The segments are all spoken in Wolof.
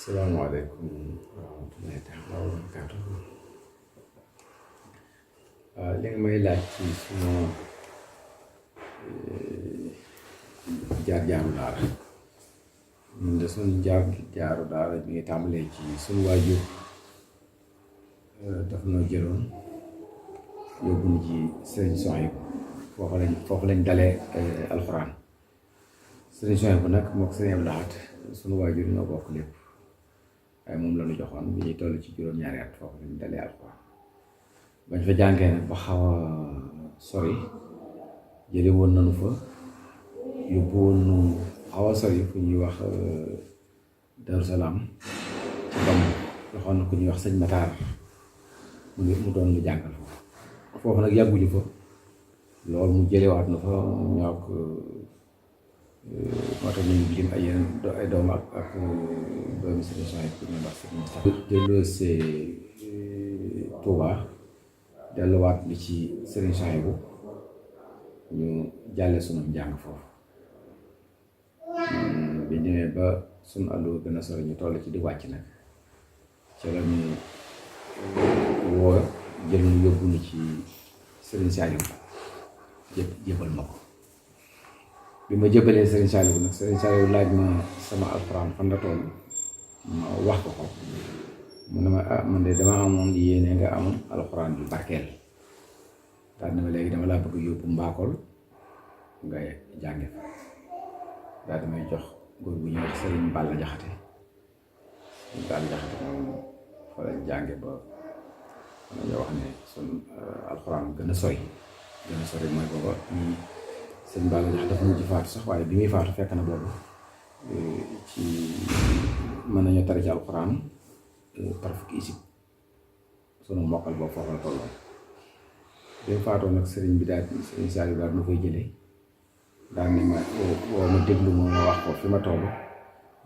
Assalamualaikum warahmatullahi taala wabarakatuh. Li nga may laaj ci suma jaar-jaaru daara ñun de suñu jaaru daara mi ngi tàmbalee ci suñu waajur daf noo jëloon yóbbu ñu ci sëriñ Sohaybu foofu lañ dalee alxuraan. Sëriñ Sohaybu nag mook sëriñ Abdou Lahad suñu waajur ñoo bokk lépp waaye moom la ñu joxoon bi ñuy toll ci juróom-ñaari at foofu lañ dalee alxuraan. bañ fa jàngee nag ba xaw a sori jële woon nañu fa yóbbu woon nu xaw a sori fu ñuy wax Daru Salaam ci Bamb joxoon na ku ñuy wax sëñ Mataar mu doon lu jàngal foofu nag yàgguñu fa loolu mu jëlewaat na fa ñoo ko moo tax nañu lim ay yeneen ay doom ak doomi sëriñ Sohaybu pour ñu wax sëriñ Mustapha delloo see Tuubaa delluwaat li ci sëriñ Sohaybu ñu jàlle sunu njàng foofu bi ñëwee ba sunu àllu gën a sori ñu toll ci di wàcc nag ci la ñu woo jël ñu yóbbu ñu ci sëriñ Saliou jébal ma ko bi ma jébalee sëriñ Saliou nag sëriñ Saliou laaj ma sama alxuraan fan la toll ma wax ko ko mu ne ma man de dama amoon yéene nga am alxuraan bi barkeel daal ne ma léegi dama laa bëgg yóbbu Mbakol nga jànge fa daal damay jox góor bu ñuy wax sëriñ Balla Jaxate moom fa lañ jànge ba dañoo wax ne sun alxuraan gën a sori mooy booba ñi sëriñ Balla Jaxate dafa mujj faatu sax waaye bi muy faatu fekk na boobu ci mën nañoo tari ci alxuraan par fukki isib sunu mokkal boobu foofu la tolloon bi mu faatoo nag sëriñ Saliou daal ma koy jëlee daal ne ma woo ma déglu ma wax ko fi ma toll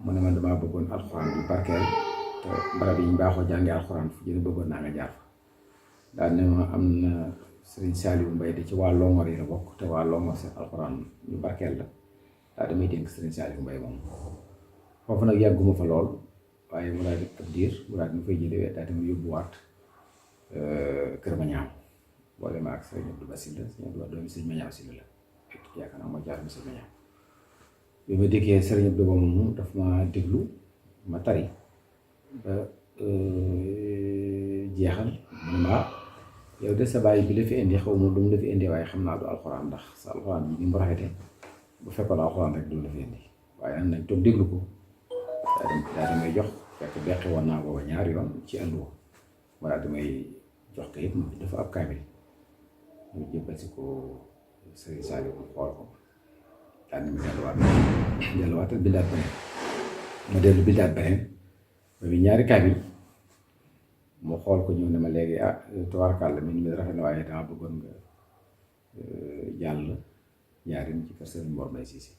mu ne man damaa bëggoon alxuraan bi barkeel te barab yi ñu baaxoo jàngee alxuraan fu jëne bëggoon naa nga jaar fa daal ne ma am na sëriñ Saliou Mbay de ci waa Longor yi la bokk te waa Longor seen alxuraan ñu barkeel la daal damay dénk sëriñ Saliou Mbay moom foofu nag yàgguma fa lool waaye mu daal di ab diir mu daal di ma fay jëlee daal di ma yóbbuwaat Kër Mañaaw boole ma ak sëriñ Abdou Bassil la sëriñ Abdou doomi sëriñ Mañaaw si la yaakaar naa moo jaar mi sëriñ Mañaaw bi ma déggee sëriñ Abdou ba moomu daf ma déglu ma tari ba jeexal mu ne ma yow de sa bàyyi bi la fi indi xaw ma lu mu la fi indi waaye xam naa du alxuraan ndax sa alxuraan bi ni mu rafetee bu fekkoon alxuraan rek du la fi indi waaye nag nañ toog déglu ko daal di may jox fekk beqi woon naa booba ñaari yoon ci àlluwa ma daal di may jox ko yëpp dafa ab kaamil ñu jébbal si ko sëriñ Saliou mu xool ko daal di ma delluwaatal bindaat beneen ma dellu bindaat beneen ba bi ñaari kaamil mu xool ko ñëw ne ma léegi tubaarkàlla mi ni rafet na waaye dama bëggoon nga jàll ñaarim ci kër sëriñ Mor Mbay Siise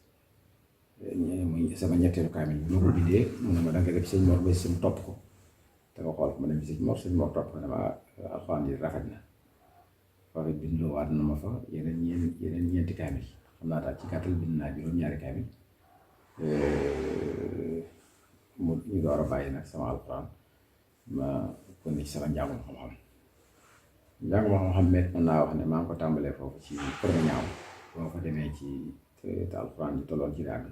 muy sama ñetteelu kaamil bi ma ko bindee mu ne ma danga def sëñ Mor Mbay Siise mu topp ko te nga xool ko ma dem ci sëñ Mor topp ko ne ma alxuraan yi rafet na foofu bindoo waat na ma fa yeneen ñeenti kaamil xam naa daal ci gàttal bind naa juróom-ñaari kaamil mu ñu door a bàyyi nag sama alxuraan ma kon ni sama njàngum xam-xam met mën naa wax ne maa ngi ko tàmbalee foofu ci Kër Mañaaw boo fa demee ci te alxuraan ji tolloon ci dàgg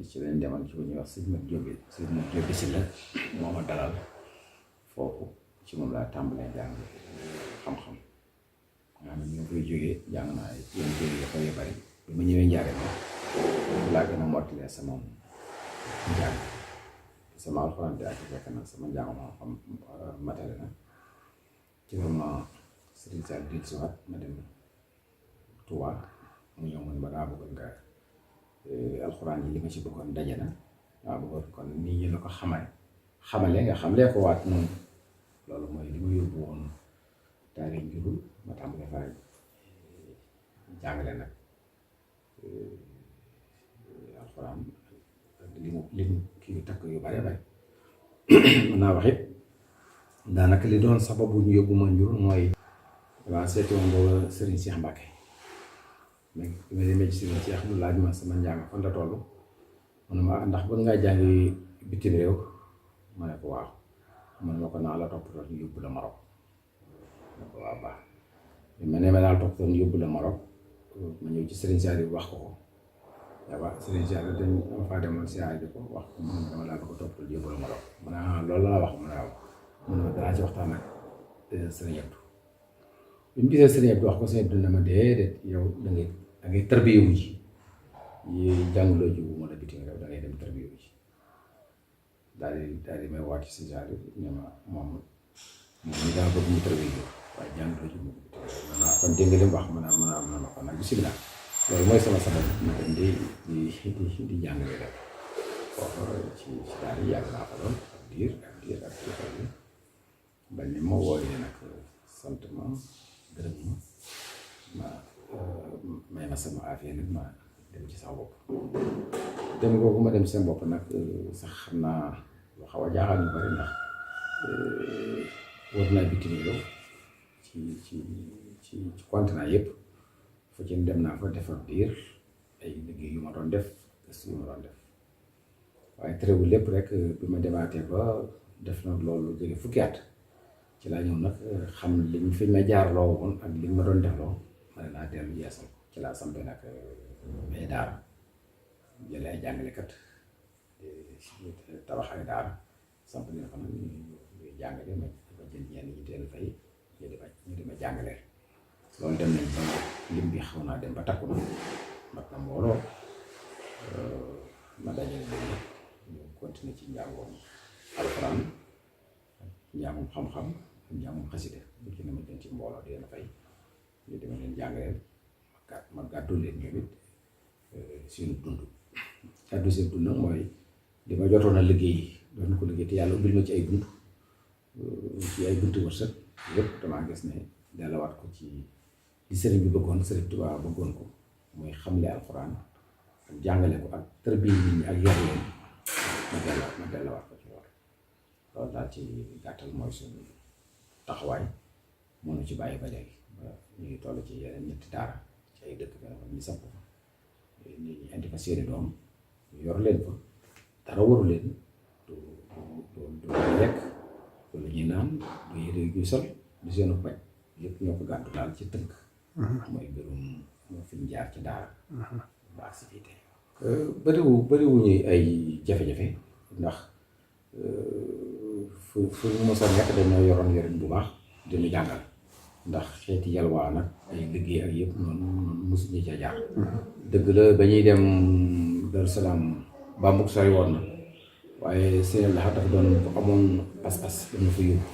ci lañ demal ci bu ñuy wax sëñ Mat Jóobe si la moo ma dalal foofu ci moom laa tàmbalee jàng xam-xam nga xam ne ñu koy jógee jàng naa yenn téere yi koy bari bi ma ñëwee njaare ma laa gën a mottilee sama njàng sama alxuraan bi ak fekk na sama njàng xam matale na ci ma sëriñ Sall dil si waat ma dem Tuubaa mu ñëw mu ne ma daa bëggoon nga alxuraan yi li ma ci bëggoon daje na daa bëggoon kon nii ñu la ko xamale nga xamlee ko waat noonu loolu mooy li ma yóbbu woon daal di njurul ma tàmbalee fa jàngale nag alxuraan li mu kii takk yu bare bare mën naa wax it daanaka li doon sababu ñu yóbbu ma njurul mooy waa seeti woon booba sëriñ Cheikh Mbacke mais bi ma demee ci sëriñ Cheikh mu laaj ma sama njàng fan la toll mu ne ma ndax bëgg ngaa jàngi bitim réew ma ne ko waaw man ma ko naa la toppatoo ñu yóbbu la Maroc ma ne ko waaw baax ma ne ma daal toppatoo ñu yóbbu la Maroc ma ñëw ci Serigne Saliou wax ko waaw Serigne Saliou dañ ma faa demoon siyaare ko wax ko man dama laa ko toppatoo ñu yóbbu la Maroc ma ne loolu la wax ma ne waaw ma ne danaa ci waxtaan ak Serigne Abdou bi mu gisee Serigne Abdou wax ko Serigne Abdou ne ma déedéet yow da ngay tarbiyewu ji yi jàngaloo ji wu ma la bitim réew da ngay dem tarbiyewu ji daal di may waat ci Serigne Saliou ne ma moom ñu daa bëgg mu tarbiyewu waaye jàngaloo ji mu ko bitim réew maanaam kon dégg nga li mu wax ma kon nag bisimilah loolu mooy sama sabab ma dem di jàngale rek foofu ci daal di yàgg naa fa lool ak diir ba ni ma wooyee nag sant ma gërëm ma may ma sama affaire nag ma dem ci sama bopp dem googu ma dem seen bopp nag sax xam naa lu xaw a jaaxal ñu bari ndax war naa bitim réew ci continent yëpp fu ci dem naa fa defar diir ay liggéey yu ma doon def gëstu yu ma doon def waaye terewul lépp rek bi ma demaatee ba def na loolu jóge fukki at ci laa ñëw nag xam liñ fi ma jaarloo woon ak liñ ma doon defloo ma ne naa dellu yeesal ci laa sampe nag ay daara jële ay jàngalekat tabax ay daara samp leen fa nag ñuy jàngale ma jël ñenn ñi teel fay ñu di ma jàngaleel loolu dem nañ ba lim bi xaw naa dem ba takku na mat na mbooloo ma dajale leen ñu continuer ci njàngoom alxuraan njàngum xam-xam ak njàngum xasida bu ci ne ma jël ci mbooloo di leen fay ñu dema leen jàngaleel ma gàddu leen ñoom it seen dund gàddu seen dund nag mooy di ma jotoon a liggéey doon ko liggéey te yàlla ubbil ma ci ay buntu wërsëg yëpp damaa gis ne delluwaat ko ci li sëriñ bi bëggoon sëriñ Tuubaa bëggoon ko mooy xamle alxuraan ak jàngale ko ak tërbiye nit ñi ak yar leen ma delluwaat ko ci loolu daal ci gàttal mooy suñu taxawaay mënu ci bàyyi ba léegi ñu ngi toll ci yeneen ñetti daara ci ay dëkk benn ñu samp fa nit ñi indi fa seeni doom ñu yor leen fa dara waru leen du lekk du lu ñuy naan du yére yu sol du seenu paj yëpp ñoo ko gàddu daal ci tënk mooy mbirum fi ñu jaar ci daara baax si fii tey bëriwuñu ay jafe-jafe ndax fu ñu mosoon nekk dañoo yoroon yorin bu baax dinu jàngal ndax xeeti yalwaa nag ay liggéey ak yëpp noonu mosuñu ca jaar dëgg la ba ñuy dem Darou Salaam Bambuk sori woon na waaye seen laxa dafa doon bu amoon pas-pas dana fa yóbbu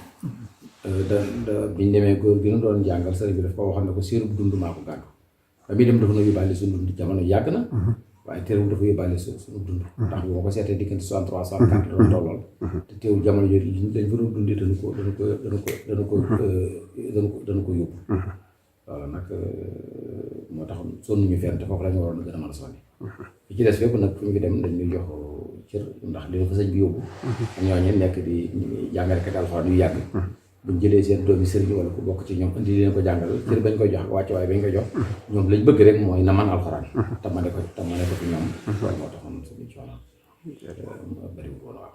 biñ demee góor gi nu doon jàngal sëriñ bi daf ko waxoon ne ko séerub dund maa ko gàddu ba muy dem dafa na yóbbaale suñu dund jamono yàgg na waaye teewul dafa yóbbaale suñu dund ndax bu ma ko seetee diggante 63 64 doon tollool te teewul jamono yooyu lañ fa doon dundee dana ko yóbbu loolu nag moo tax sonnuñu fenn te foofu la ñu waroon a gën a mën a sonni fi ci des fépp nag fu ñu fi dem dañ ñuy jox cër ndax dina fa sëñ bi yóbbu ak ñooñu nekk di jàngalekat alxuraan yu yàgg buñ jëlee seen doomi sëriñ wala ku bokk ci ñoom indi leen ko jàngal cër bañ koy jox ak wàcc waaye bañ koy jox ñoom lañ bëgg rek mooy na man alxuraan te ma ne ko fi ñoom loolu moo taxoon suñu coono bëriwul woon waaw